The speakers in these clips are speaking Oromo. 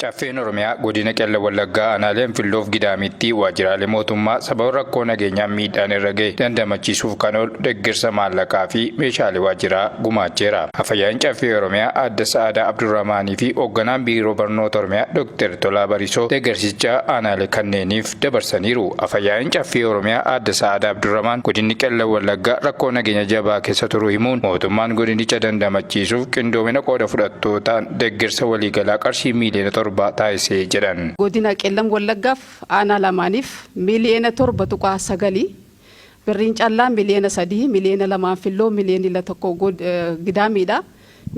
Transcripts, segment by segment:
Caffeen Oromiyaa godina Qellem Wallaggaa aanaalee Anfilloof Gidaamitti waajjiraalee mootummaa sababa rakkoo nageenyaan miidhaan irra gahe dandamachiisuuf kan oolu deeggarsa maallaqaa fi meeshaalee waajjiraa gumaacheera. Afyaa'iin Caffee Oromiyaa Aadde Sa'aadaa Abdurrahmaanii fi hoogganaan Biiroo Barnoota Oromiyaa Dr. Tolaa Bariisoo deeggarsicha aanaalee kanneeniif dabarsaniiru. Afyaa'iin Caffee Oromiyaa Aadde Sa'aadaa Abdurrahmaan godinni Qellem Wallaggaa rakkoo nageenya jabaa keessa turuu himuun mootummaan godinicha dandamachiisuuf qindoomina qooda fudhattootaan deeggarsa waliigalaa qarshii miiliyoona 7 taasisee jedhan. Godina Qellem Wallaggaaf aanaa lamaaniif miiliyoona 7.9, birriin callaa miiliyoona 3, miiliyoona 2 Anfilloo, miiliyoona 1 Gidaamiidha.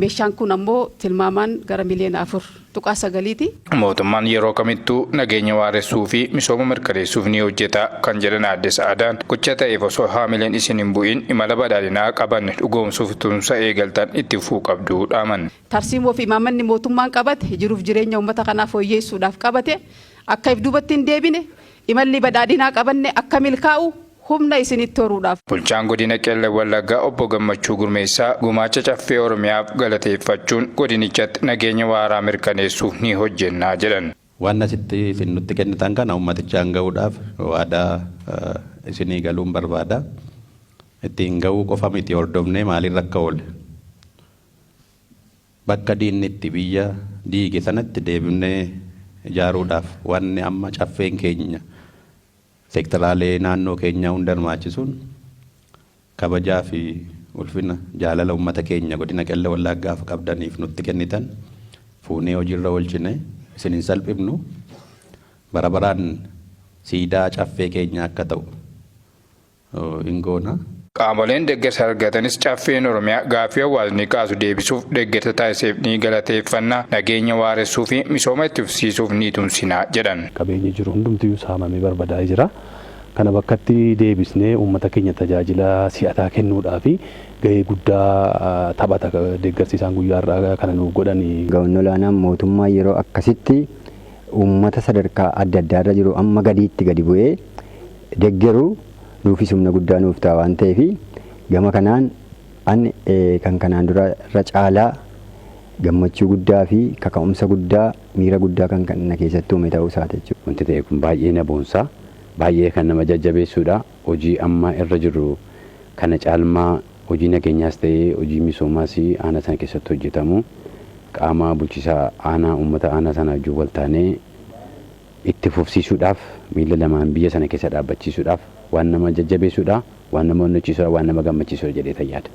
Meeshaan kun ammoo tilmaamaan gara miiliyoona 4.9ti. Mootummaan yeroo kamittuu nageenya waaressuu fi misooma mirkaneessuuf ni hojjeta kan jedhan Aadde Sa'aadaan, gocha ta'eef osoo haamileen isin hin bu'in imala badhaadhinaa qaban dhugoomsuuf tumsa eegaltan itti fufuu qabdu dhaaman. Tarsiimoo fi imaammanni mootummaan qabate jiruuf jireenya uummata kanaa fooyyeessuudhaaf qabate akka if duubatti hin deebine, imalli badhaadhinaa qabanne akka milkaa'u humna isinitti horuudhaaf. Bulchaan godina Qellem Wallaggaa Obbo Gammachuu Gurmeessaa gumaacha Caffee Oromiyaaf galateeffachuun godinichatti nageenya waaraa mirkaneessuuf ni hojjennaa jedhan. Waan asitti isin nutti kennitan kana uummatichaan gahuudhaaf waadaa isinii galuun barbaada. Ittiin gahuu qofa miti, hordofnee maaliirra akka oole, bakka diinni itti biyya diige sanatti deebifnee ijaaruudhaaf wanni amma caffeen keenya seektaraalee naannoo keenyaa hunda hirmaachisuun kabajaa fi ulfina jaalala uummata keenya godina Qellem Wallaggaaf qabdaniif nutti kennitan fuunee hojiirra oolchine isin hin salphifnu, bara baraan siidaa caffee keenya akka ta'u hin goona. Qaamoleen deeggarsa argatanis Caffeen Oromiyaa gaaffii hawaasni kaasu deebisuuf deeggarsa taasiseef ni galateeffanna, nageenya waaressuu fi misooma itti fufsiisuuf ni tumsina jedhan. Qabeenyi jiru hundumtiyyuu saamamee barbadaa'ee jira. Kana bakkatti deebisnee uummata keenya tajaajila si'ataa kennuudhaaf gahee guddaa taphata deeggarsi isaan guyyaa har'aa kana nuuf godhani. Ga'oonni olaanaan mootummaa yeroo akkasitti uummata sadarkaa adda addaarra jiru amma gadiitti gadi bu'ee deggeru nuufis humna guddaa nuuf ta'a waan ta'eef, gama kanaan an kan kanaan dura irra caalaa gammachuu guddaa fi kaka'umsa guddaa, miira guddaa kan na keessatti uume ta'uu isaati jechuudha. Wanti ta'e kun baay'ee na boonsa. Baay'ee kan nama jajjabeessuudha. Hojii amma irra jirru kana caalmaa hojii nageenyaas ta'ee hojii misoomaas aanaa sana keessatti hojjetamu qaama bulchiisa aanaa, uummata aanaa sana wajjin wal taanee itti fufsiisuudhaaf, miila lamaan biyya sana keessa dhaabbachiisuudhaaf waan nama jajjabeessuudha, waan nama onnachiisuudha, waan nama gammachiisuudha jedhee yaada.